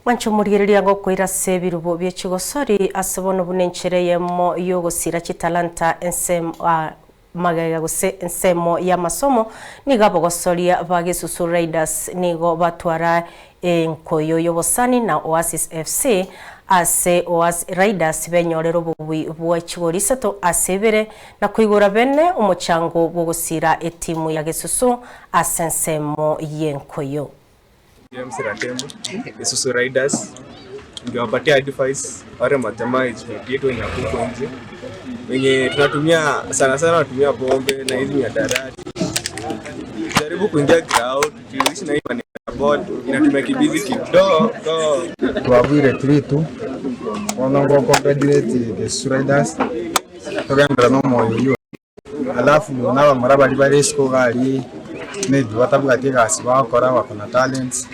Mwanche omorigereria ngokoira ase ebirubo bie chigosori ase bono buna enchera eyemo y'ogosira chitalanta ensemo magega gose ensemo y'amasomo, nigo abogosoria ba Gesusu Raiders nigo batwara enkoyo y'obosani na Oasis FC ase Oas Raiders benyorere obobui bwa chigori isato ase ibere na koigora bene omochango bw'ogosira etimu ya Gesusu ase ensemo y'enkoyo. James Ratemo, Isuzu Riders, ningewapatia advice wale majamaa age mate yetu wenye wako huko nje wenye tunatumia sana sana wanatumia pombe na hizi mihadarati, jaribu kuingia ground, tuishi na hii maneno ya ball inatumia kibizi kidogo. Twabuire 3-2 bono ngo congratulate Gesusu Riders togenderere na omoyo oyio. Alafu na abamura baria bare isiko iga aria maybe batabwati egasi bagokora bako na talents,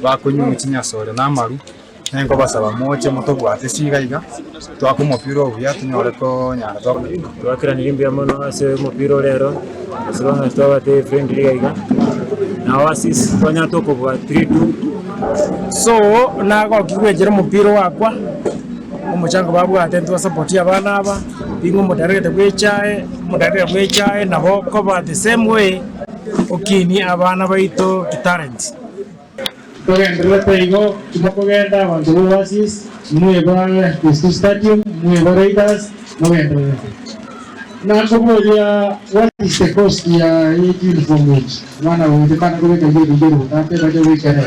bakonywa chinyasore na amaru, naye nkobasaba moche motobwate ase iga iga, twake omopira obuya tonyore konyara to. Twakeranirie mbuya mono ase omopira ore ero, as long as twabate friendly iga iga, na oasis twanyarete okobua 3-2. So nagokigwa enchera omopira oakwa, omochango babwate intwe twasapoti abana aba. Nigo omodaregete bw'echae, omodaregete bw'echae nabo okoba the same way okinie abana baito chitalents. Togendererete igo, timokogenda abanto ba Oasis, mweba Gesusu Stadium, mweba Raiders, mogendererete. Nakoboria what is the cost ya uniform echi? Abana bagocha mbana kobeka yeri yeri botambe bache goikera.